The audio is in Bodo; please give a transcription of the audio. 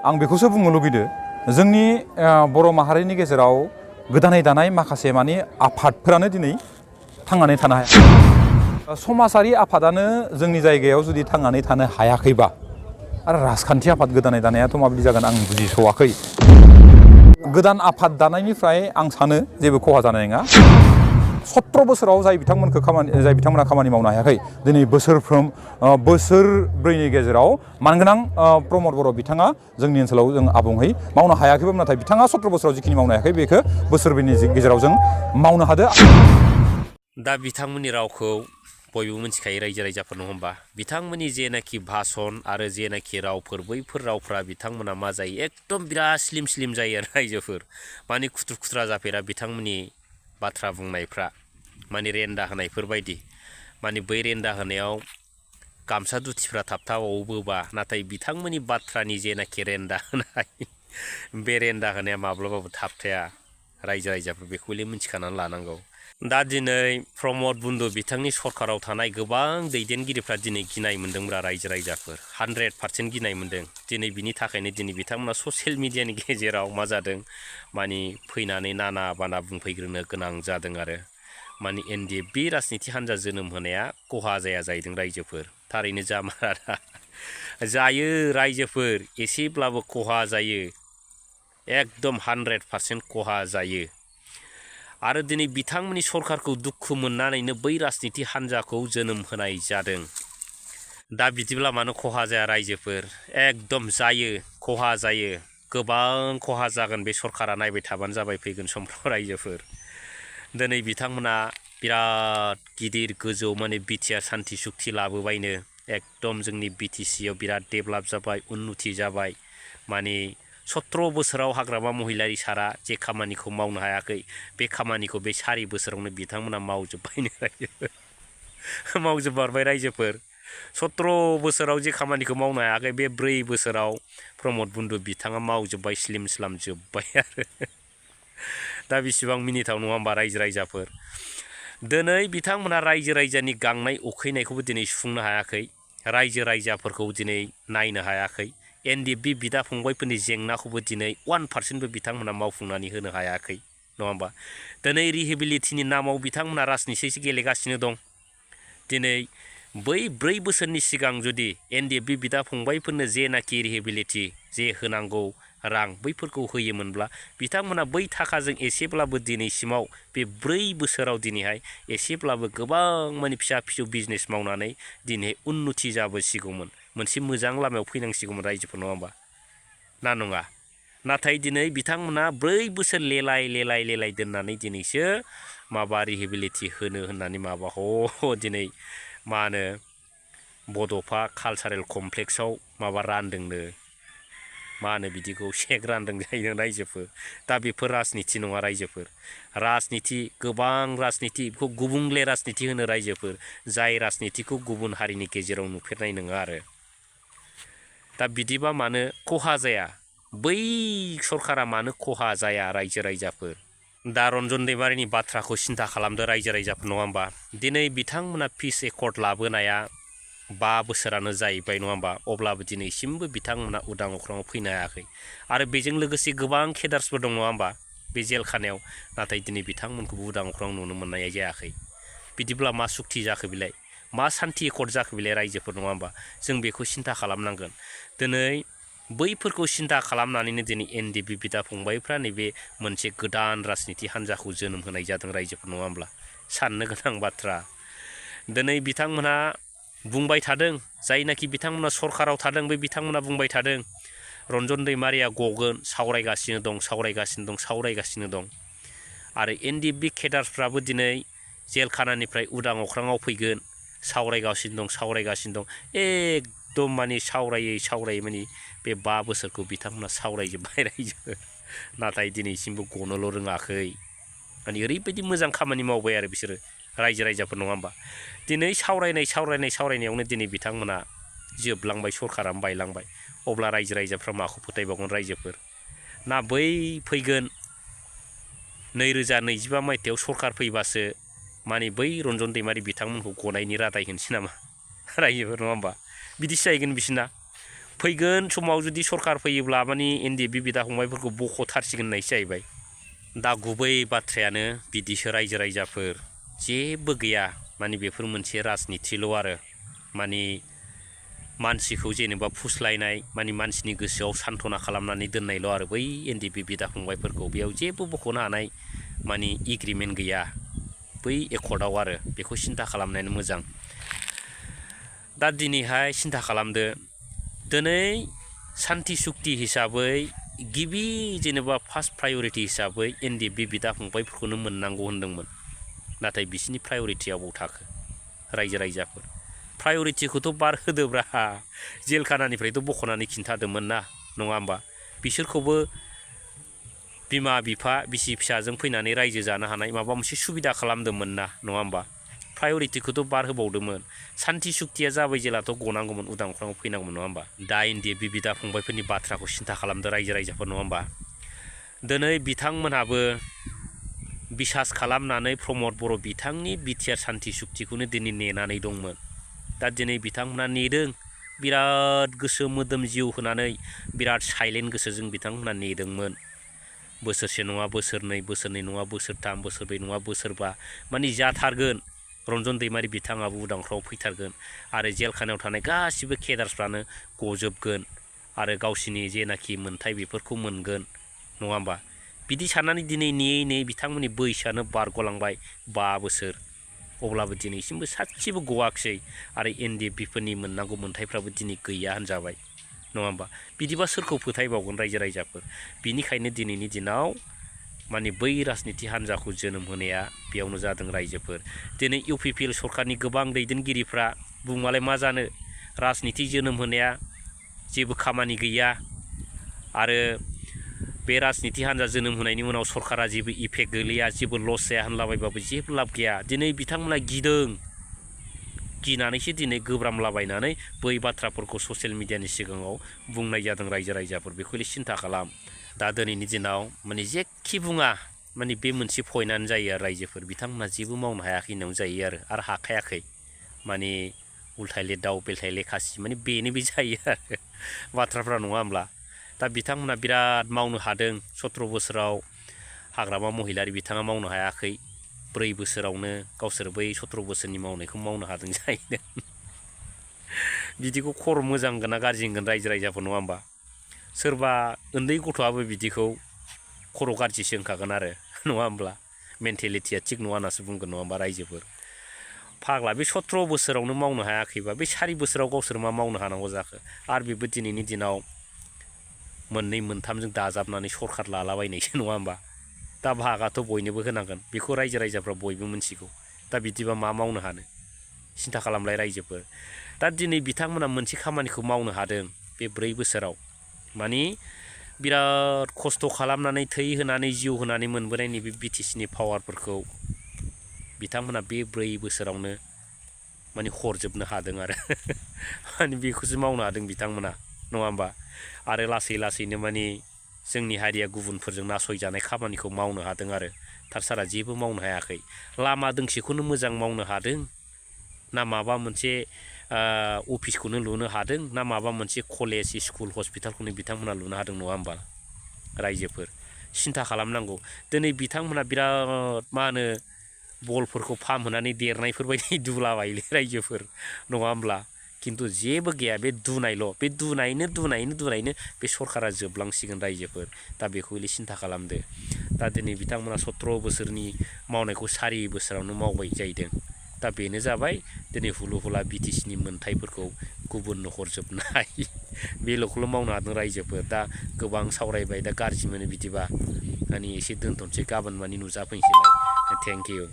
आं बेखौसो बुंनो लुगैदो जोंनि बर' माहारिनि गेजेराव गोदानै दानाय माखासे माने आफादफोरानो दिनै थांनानै थानो हाया। समाजारि आफादानो जोंनि जायगायाव जुदि थांनानै थानो हायाखैबा आरो राजखान्थि आफाद गोदानै दानायाथ' माबायदि जागोन आं बुजिस'वाखै। गोदान आफाद दानायनिफ्राय आं सानो जेबो खहा जानाय नङा। 17 बोसोराव जाय बिथांमोना खामानि मावनो हायाखै दिनै बोसोरब्रैनि गेजेराव मानगोनां प्रमद बर' बिथाङा जोंनि ओनसोलाव जों आबुङै मावनो हायाखैबाबो नाथाय बिथाङा 17 बोसोराव जिखिनि मावनो हायाखै बेखौ बोसोरब्रैनि गेजेराव जों मावनो हादो। दा बिथांमोननि रावखौ बयबो मिथिखायो रायजो राजाफोर नङा होमबा। बिथांमोननि जेनाखि भाषण आरो जेनाखि रावफोर बैफोर रावफ्रा बिथांमोना मा जायो एकदम बिराद स्लिम स्लिम जायो आरो रायजोफोर माने खुथ्रु खुथ्रा जाफेरा बिथांमोननि बाथ्रा बुंनायफ्रा माने रेन्दा होनायफोर बायदि माने बै रेन्दा होनायाव गामसा दुथिफ्रा थाबथाबावोबा नाथाय बिथांमोननि बाथ्रानि जेनाखि रेन्दा होनाय बे रेन्दा होनाया माब्लाबाबो थाबथाया। रायजो राजाफोर बेखौले मिथिखानानै लानांगौ। दा दिनै प्रमद बन्धु बिथांनि सरकाराव थानाय गोबां दैदेनगिरिफ्रा दिनै गिनाय मोन्दोंब्रा रायजो राजाफोर 100% गिनाय मोन्दों। दिनै बिनि थाखायनो दिनै बिथांमोना ससियेल मिडियानि गेजेराव मा जादों माने फैनानै नाना बाना बुंफैग्रोनो गोनां जादों आरो माने NDF राजनिति हान्जा जोनोम होनाया खहा जाया जाहैदों रायजोफोर। थारैनो जामारा जायो रायजोफोर एसेब्लाबो खहा जायो एकदम 100% खहा जायो। आरो दिनै बिथांमोननि सरकारखौ दुखु मोननानैनो बै राजनिति हान्जाखौ जोनोम होनाय जादों। दा बिदिब्ला मानो खहा जाया रायजोफोर एकदम जायो खहा जायो गोबां खहा जागोन। बे सरकारा नायबाय थाबानो जाबाय फैगोन समफ्राव रायजोफोर। दिनै बिथांमोना बिराद गिदिर गोजौ माने बिटिआर सान्थि सुक्ति लाबोबायनो एकदम जोंनि BTCआव बिराद डेभेलप जाबाय उन्नति जाबाय। माने 17 बोसोराव हाग्रामा महिलारि सारा जे खामानिखौ मावनो हायाखै बे खामानिखौ बे 4 बोसोरावनो बिथांमोना मावजोब्बायनो रायजोफोर मावजोबबाय रायजोफोर। 17 बोसोराव जे खामानिखौ मावनो हायाखै बे 4 बोसोराव प्रमद बन्धु बिथाङा मावजोब्बाय स्लिम स्लाम जोब्बाय आरो दा बेसेबां मिनिथाव नङा होमबा रायजो राजाफोर। दिनै बिथांमोना रायजो राजानि गांनाय उखैनायखौबो दिनै सुफुंनो हायाखै। रायजो राजाफोरखौ दिनै नायनो हायाखै। NDF बिदा फंबायफोरनि जेंनाखौबो दिनै 1%बो बिथांमोना मावफुंनानै होनो हायाखै नङा होमबा। दिनै रिहेबिलिटिनि नामाव बिथांमोना राजनितिसो गेलेगासिनो दं। दिनै बै 4 बोसोरनि सिगां जुदि NDF बिदा फंबायफोरनो जेनाखि रिहेबिलिटि जे होनांगौ रां बैफोरखौ होयोमोनब्ला बिथांमोना बै थाखाजों एसेब्लाबो दिनैसिमाव बे 4 बोसोराव दिनैहाय एसेब्लाबो गोबां माने फिसा फिसौ बिजनेस मावनानै दिनै उन्नति जाबोसिगौमोन। मोनसे मोजां लामायाव फैनांसिगौमोन रायजोफोर नङा होमबा ना नङा। नाथाय दिनै बिथांमोना 4 बोसोर लेलाय दोननानै दिनैसो माबा रिहेबिलिटि होनो होननानै माबा दिनै मा होनो बड'फा कालसारेल कमप्लेक्सआव माबा रानदोंनो मा होनो बिदिखौ चेक रानदों जाहैदों रायजोफोर। दा बेफोर राजनिति नङा रायजोफोर। राजनिति गोबां राजनिति बेखौ गुबुंले राजनिति होनो रायजोफोर जाय राजनितिखौ गुबुन हारिनि गेजेराव नुफेरनाय नङा आरो। दा बिदिबा मानो खहा जाया बै सरकारा मानो खहा जाया रायजो राजाफोर। दा रन्जन दैमारिनि बाथ्राखौ सिन्था खालामदो रायजो राजाफोर नङा होमबा। दिनै बिथांमोना पिस एकर्ड लाबोनाया 5 बोसोरानो जाहैबाय नङा होमबा। अब्लाबो दिनैसिमबो बिथांमोना उदां अख्राङाव फैनो हायाखै। आरो बेजों लोगोसे गोबां केडार्सफोर दं नङा होमबा बे जेलखानायाव नाथाय दिनै बिथांमोनखौबो उदां अख्राङाव नुनो मोननाय जायाखै। बिदिब्ला मा सुक्ति जाखो बेलाय मा सान्थि एकर्ड जाखो बेलाय रायजोफोर नङा होमबा। जों बेखौ सिन्था खालामनांगोन। दिनै बैफोरखौ सिन्था खालामनानैनो दिनै NDF बिदा फंबायफ्रा नैबे मोनसे गोदान राजनिति हान्जाखौ जोनोम होनाय जादों रायजोफोर नङा होमब्ला। साननो गोनां बाथ्रा। दिनै बिथांमोनहा बुंबाय थादों जायनाखि बिथांमोना सरकाराव थादों बे बिथांमोना बुंबाय थादों रन्जन दैमारिया गगोन सावरायगासिनो दं। आरो NDF केडार्सफ्राबो दिनै जेलखानानिफ्राय उदां अख्राङाव फैगोन सावरायगासिनो दं। एकदम माने सावरायै माने बे 5 बोसोरखौ बिथांमोना सावरायजोब्बाय रायजो। नाथाय दिनैसिमबो गनोल' रोङाखै। माने ओरैबायदि मोजां खामानि मावबाय आरो बिसोरो रायजो राजाफोर नङा होमबा। दिनै सावरायनायावनो दिनै बिथांमोना जोबलांबाय सरकारानो बायलांबाय। अब्ला रायजो राजाफ्रा माखौ फोथायबावगोन रायजोफोर। ना बै फैगोन 2025 मायथाइयाव सरकार फैबासो माने बै रन्जन दैमारि बिथांमोनखौ गनायनि रादाय होनोसै नामा रायजोफोर नङा होमबा। बिदिसो जाहैगोन बिसोरना। फैगोन समाव जुदि सरकार फैयोब्ला माने एनडिएफबि बिदा फंबायफोरखौ बख'थारसिगोन होननायसो जाहैबाय। दा गुबै बाथ्रायानो बिदिसो रायजो राजाफोर जेबो गैया माने बेफोर मोनसे राजनितिल' आरो माने मानसिखौ जेनेबा फुस्लायनाय माने मानसिनि गोसोआव सान्थना खालामनानै दोननायल' आरो बै एनडिएफबि बिदा फंबायफोरखौ बेयाव जेबो बख'नो हानाय माने एग्रिमेन्ट गैया बै एकर्डआव आरो बेखौ सिन्था खालामनायानो मोजां। दा दिनैहाय सिन्था खालामदो दिनै सान्ति सुक्ति हिसाबै गिबि जेनेबा फार्स्ट प्रायरिटि हिसाबै एनडिएफबि बिदा फंबायफोरखौनो मोननांगौ होन्दोंमोन नाथाय बिसिनि प्रायरिटिया बबाव थाखो रायजो राजाफोर प्रायरिटिखौथ' बार होदोब्रा जेलखानानिफ्रायथ' बख'नानै खिन्थादोंमोन ना नङा होमबा बिसोरखौबो बिमा बिफा बिसि फिसाजों फैनानै रायजो जानो हानाय माबा मोनसे सुबिदा खालामदोंमोन ना नङा होमबा प्रायरिटिखौथ' बार होबावदोंमोन सान्ति सुक्तिया जाबाय जेलाथ' गनांगौमोन उदां अख्राङाव फैनांगौमोन नङा होमबा दा एनडिएफबि बिदा फंबायफोरनि बाथ्राखौ सिन्था खालामदो रायजो राजाफोर नङा होमबा दिनै बिथांमोनहाबो बिसास खालामनानै प्रमद बर' बिथांनि बिटिआर सान्ति सुक्तिखौनो दिनै नेनानै दंमोन दा दिनै बिथांमोना नेदों बिराद गोसो मोदोम जिउ होनानै बिराद साइलेन्ट गोसोजों बिथांमोना नेदोंमोन बोसोरसे नङा बोसोरनै बोसोरनै नङा बोसोरथाम बोसोरब्रै नङा बोसोरबा माने जाथारगोन रन्जन दैमारि बिथाङाबो उदांफ्राव फैथारगोन आरो जेलखानायाव थानाय गासिबो केडार्सफ्रानो गजोबगोन आरो गावसिनि जेनाखि मोन्थाय बेफोरखौ मोनगोन नङा होमबा बिदि साननानै दिनै नेयै नेयै बिथांमोननि बैसोआनो बारग'लांबाय 5 बोसोर अब्लाबो दिनैसिमबो सासेबो गवाखिसै आरो एनडिएफबिफोरनि मोननांगौ मोन्थायफ्राबो दिनै गैया होनजाबाय नङा होमबा बिदिबा सोरखौ फोथायबावगोन रायजो राजाफोर बिनिखायनो दिनैनि दिनाव माने बै राजनिति हान्जाखौ जोनोम होनाया बेयावनो जादों रायजोफोर दिनै इउपिपिएल सरकारनि गोबां दैदेनगिरिफ्रा बुंबालाय मा जानो राजनिति जोनोम होनाया जेबो खामानि गैया आरो बे राजनिति हान्जा जोनोम होनायनि उनाव सरकारा जेबो इफेक्ट गोलैया जेबो लस जाया होनलाबायबाबो जेबो लाब गैया दिनै बिथांमोना गिनानैसो दिनै गोब्रामलाबायनानै बै बाथ्राफोरखौ ससियेल मिडियानि सिगाङाव बुंनाय जादों रायजो राजाफोर बेखौ सिन्था खालाम दा दिनैनि दिनाव माने जेखि बुङा माने बे मोनसे पइन्टआनो जायो आरो रायजोफोर बिथांमोना जेबो मावनो हायाखै होननानै जायो आरो हाखायाखै माने उल्थायले दाउ बेलथायले खासि माने बेनो बे जायो आरो बाथ्राफ्रा नङा होमब्ला दा बिथांमोना बिराद मावनो हादों 17 बोसोराव हाग्रामा महिलारि बिथाङा मावनो हायाखै 4 बोसोरावनो गावसोर बै 17 बोसोरनि मावनायखौ मावनो हादों जाहैदों बिदिखौ खर' मोजां होनगोन ना गाज्रि होनगोन रायजो राजाफोर नङा होमबा सोरबा उन्दै गथ'आबो बिदिखौ खर' गाज्रिसो होनखागोन आरो नङा होमब्ला मेन्टेलिटिया थिग नङा होननासो बुंगोन नङा होमबा रायजोफोर फाग्ला बे 17 बोसोरावनो मावनो हायाखैबा बे 4 बोसोराव गावसोर मा मावनो हानांगौ जाखो आरो बेबो दिनैनि दिनाव 2 मोनथामजों दाजाबनानै सरखार लालाबायनायसो नङा होमबा दा भागाथ' बयनोबो होनांगोन बेखौ रायजो राजाफ्रा बयबो मिन्थिगौ दा बिदिबा मा मावनो हानो सिन्था खालामलाय रायजोफोर दा दिनै बिथांमोना मोनसे खामानिखौ मावनो हादों बे 4 बोसोराव माने बिराद खस्थ' खालामनानै थै होनानै जिउ होनानै मोनबोनाय नैबे बिटिसिनि पावारफोरखौ बिथांमोना बे 4 बोसोरावनो माने हरजोबनो हादों आरो माने बेखौसो मावनो हादों बिथांमोना नङा होमबा आरो लासै लासैनो माने जोंनि हारिया गुबुनफोरजों नासयजानाय खामानिखौ मावनो हादों आरो थारसारा जेबो मावनो हायाखै लामा दोंसेखौनो मोजां मावनो हादों ना माबा मोनसे अफिसखौनो लुनो हादों ना माबा मोनसे कलेज स्कुल हस्पिटालखौनो बिथांमोना लुनो हादों नङा होमबा रायजोफोर सिन्था खालामनांगौ दिनै बिथांमोना बिराद मा होनो बलफोरखौ फामहोनानै देरनायफोरबायदि दुलाबायलै रायजोफोर नङा होमब्ला खिन्थु जेबो गैया बे दुनायल' बे दुनायनो बे सरकारा जोबलांसिगोन रायजोफोर दा बेखौ सिन्था खालामदो दा दिनै बिथांमोना 17 बोसोरनि मावनायखौ 4 बोसोरावनो मावबाय जाहैदों दा बेनो जाबाय दिनै हुलु हुला बिटिसिनि मोन्थायफोरखौ गुबुननो हरजोबनाय बेल'खौल' मावनो हादों रायजोफोर दा गोबां सावरायबाय दा गाज्रि मोनो बिदिबा माने एसे दोनथ'नोसै गाबोन माने नुजाफैनोसैलाय थेंक इउ